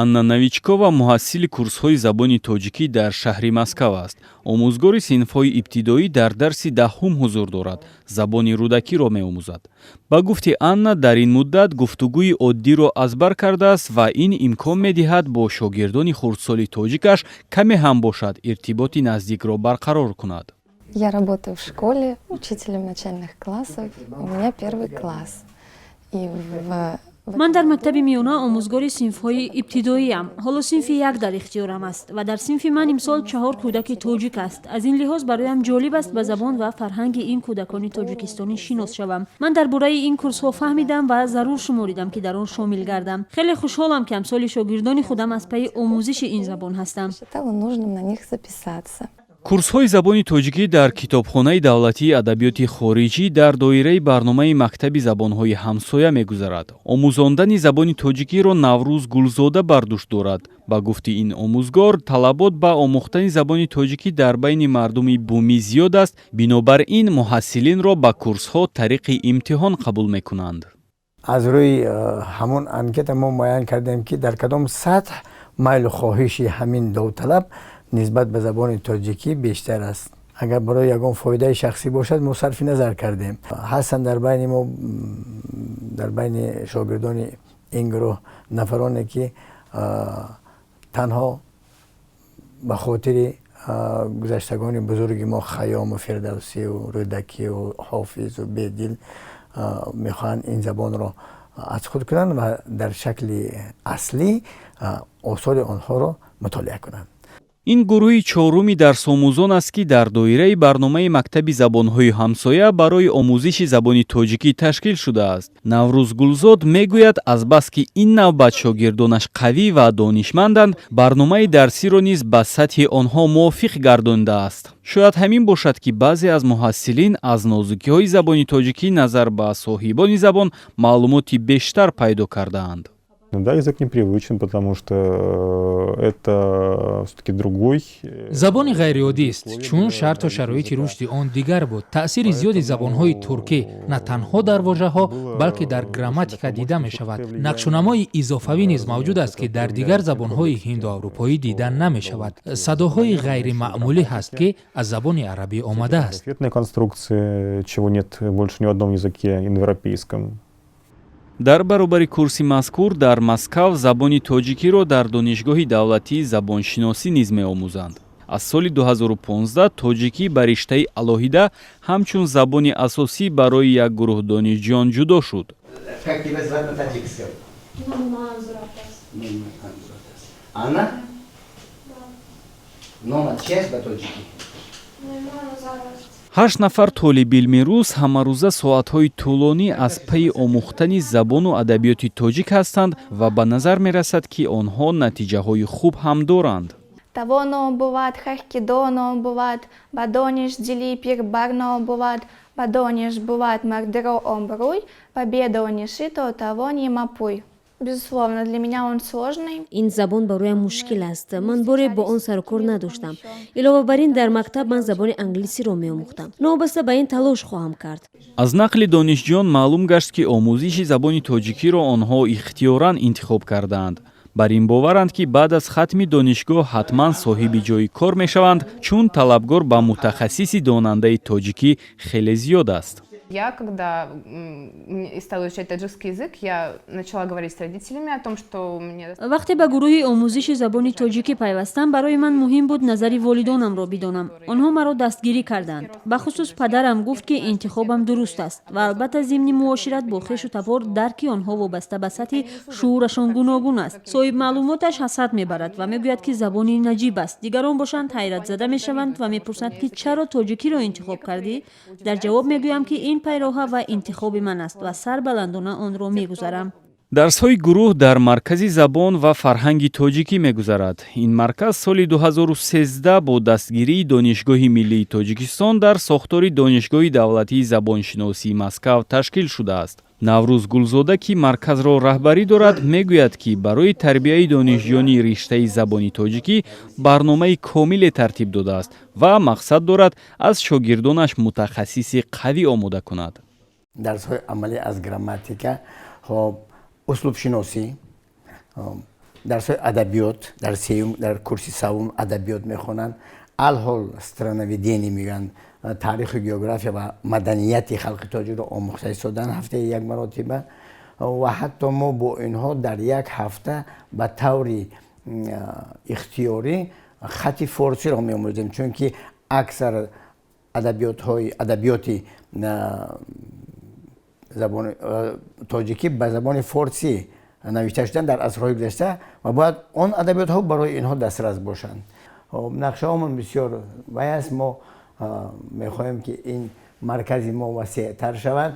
Анна Новичкова муҳассили курсҳои забони тоҷикӣ дар шаҳри Москав аст. Омӯзгори синфҳои ибтидоӣ дар дарси 10-ум ҳузур дорад, забони Рӯдакиро меомӯзад. Ба гуфти Анна, дар ин муддат гуфтугӯи оддиро аз бар кардааст ва ин имкон медиҳад бо шогирдони хурдсоли тоҷикаш каме ҳам бошад, иртиботи наздикро барқарор кунад. Я работаю в школе учителем начальных классов. У меня первый класс. И в Ман дар мактаби миёна омӯзгори синфҳои ибтидоиам. Ҳоло синфи як дар ихтиёрам аст ва дар синфи ман имсол чаҳор кӯдаки тоҷик аст. Аз ин лиҳоз бароям ҷолиб аст ба забон ва фарҳанги ин кӯдакони тоҷикистонӣ шинос шавам. Ман дар бораи ин курсҳо фаҳмидам ва зарур шуморидам, ки дар он шомил гардам. Хеле хушҳолам, ки амсоли шогирдони худам аз пайи омӯзиши ин забон ҳастам. Считала нужным на них записаться. Курсҳои забони тоҷикӣ дар Китобхонаи давлатии адабиёти хориҷӣ дар доираи барномаи мактаби забонҳои ҳамсоя мегузарад. Омӯзондани забони тоҷикиро Наврӯз Гулзода бар дӯш дорад. Ба гуфти ин омӯзгор, талабот ба омӯхтани забони тоҷикӣ дар байни мардуми бумӣ зиёд аст. Бинобар ин муҳассилинро ба курсҳо тариқи имтиҳон қабул мекунанд. Аз рӯи ҳамон анкета мо муайян кардем, ки дар кадом сатҳ майлу хоҳиши ҳамин довталаб нисбат ба забони тоҷикӣ бештар аст. Агар барои ягон фоидаи шахсӣ бошад, мо сарфи назар кардем. Ҳастанд дар байни мо, дар байни шогирдони ин гурӯҳ нафароне, ки танҳо ба хотири гузаштагони бузурги мо Хайёму Фирдавсию Рӯдакию Ҳофизу Бедил мехоҳанд ин забонро аз худ кунанд ва дар шакли аслӣ осори онҳоро мутолиа кунанд. Ин гурӯҳи чоруми дарсомӯзон аст, ки дар доираи барномаи мактаби забонҳои ҳамсоя барои омӯзиши забони тоҷикӣ ташкил шудааст. Наврӯз Гулзод мегӯяд, азбаски ин навбат шогирдонаш қавӣ ва донишманданд, барномаи дарсиро низ ба сатҳи онҳо мувофиқ гардондааст. Шояд ҳамин бошад, ки баъзе аз муҳассилин аз нозукиҳои забони тоҷикӣ назар ба соҳибони забон маълумоти бештар пайдо кардаанд. Да, язык непривычен, потому что это все-таки другой. Забони ғайриоддист, чун шарту шароити рушди он дигар буд. Таъсири зиёди забонҳои туркӣ на танҳо дар вожаҳо, балки дар грамматика дида мешавад. Нақшунамои изофавӣ низ мавҷуд аст, ки дар дигар забонҳои ҳиндуаврупоӣ дида намешавад. Садоҳои ғайримаъмулӣ ҳаст, ки аз забони арабӣ омадааст. Конструкции, чего нет больше ни в одном языке индоевропейском. Дар баробари курси мазкур дар Москав забони тоҷикиро дар Донишгоҳи давлатии забоншиносӣ низ меомӯзанд. Аз соли 2015 тоҷикӣ ба риштаи алоҳида ҳамчун забони асосӣ барои як гурӯҳ донишҷӯён ҷудо шуд. Как тебя звать на таджикском? Анна? Номат чист ба тоҷикӣ? Ҳашт нафар толибилми рус ҳамарӯза соатҳои тӯлонӣ аз пайи омӯхтани забону адабиёти тоҷик ҳастанд ва ба назар мерасад, ки онҳо натиҷаҳои хуб ҳам доранд. Тавоно бувад, ҳар бувад, ба дониш дили пир барно бувад, ба дониш бувад мардиро обрӯй, ба бедониши то тавони мапӯй. Безусловно, для меня он сложный. Ин забон бароям мушкил аст. Ман боре бо он сарукор надоштам. Илова бар ин, дар мактаб ман забони англисиро меомӯхтам. Новобаста ба ин, талош хоҳам кард. Аз нақли донишҷӯён маълум гашт, ки омӯзиши забони тоҷикиро онҳо ихтиёран интихоб кардаанд. Бар ин боваранд, ки баъд аз хатми донишгоҳ ҳатман соҳиби ҷойи кор мешаванд, чун талабгор ба мутахассиси донандаи тоҷикӣ хеле зиёд аст. Я, когда стала изучать таджикский язык, я начала говорить с родителями о том, что мне. Вақте ба гурӯҳи омӯзиши забони тоҷикӣ пайвастам, барои ман муҳим буд назари волидонамро бидонам. Онҳо маро дастгирӣ карданд. Бахусус падарам гуфт, ки интихобам дуруст аст. Ва албатта, зимни муошират бо хешу табор дарки онҳо вобаста ба сатҳи шуурашон гуногун аст. Соҳибмаълумоташ ҳасад мебарад ва мегӯяд, ки забони наҷиб аст. Дигарон бошанд, ҳайратзада мешаванд ва мепурсанд, ки чаро тоҷикиро интихоб кардӣ. Дар ҷавоб мегӯям, ки ин пайроҳа ва интихоби ман аст ва сарбаландона онро мегузарам. Дарсҳои гурӯҳ дар Маркази забон ва фарҳанги тоҷикӣ мегузарад. Ин марказ соли 2013 бо дастгирии Донишгоҳи миллии Тоҷикистон дар сохтори Донишгоҳи давлатии забоншиносии Москав ташкил шудааст. Наврӯз Гулзода, ки марказро раҳбарӣ дорад, мегӯяд, ки барои тарбияи донишҷӯёни риштаи забони тоҷикӣ барномаи комиле тартиб додааст ва мақсад дорад аз шогирдонаш мутахассиси қавӣ омода кунад. Дарсҳои амалӣ аз грамматика, хоб, услубшиносӣ. Дарсҳои адабиёт дар сеюм, дар курси севум адабиёт мехонанд. Алҳол страноведение мегӯянд, таъриху география ва маданияти халқи тоҷикро омӯхта истоданд ҳафтаи як маротиба. Ва ҳатто мо бо инҳо дар як ҳафта ба таври ихтиёрӣ хати форсиро меомӯзем, чунки аксар адабиётҳои адабиёти забони тоҷикӣ ба забони форсӣ навишта шуданд дар асрҳои гузашта ва бояд он адабиётҳо барои инҳо дастрас бошанд. Нақшаҳомон бисёр вай аст. Мо мехоҳем, ки ин маркази мо васеътар шавад.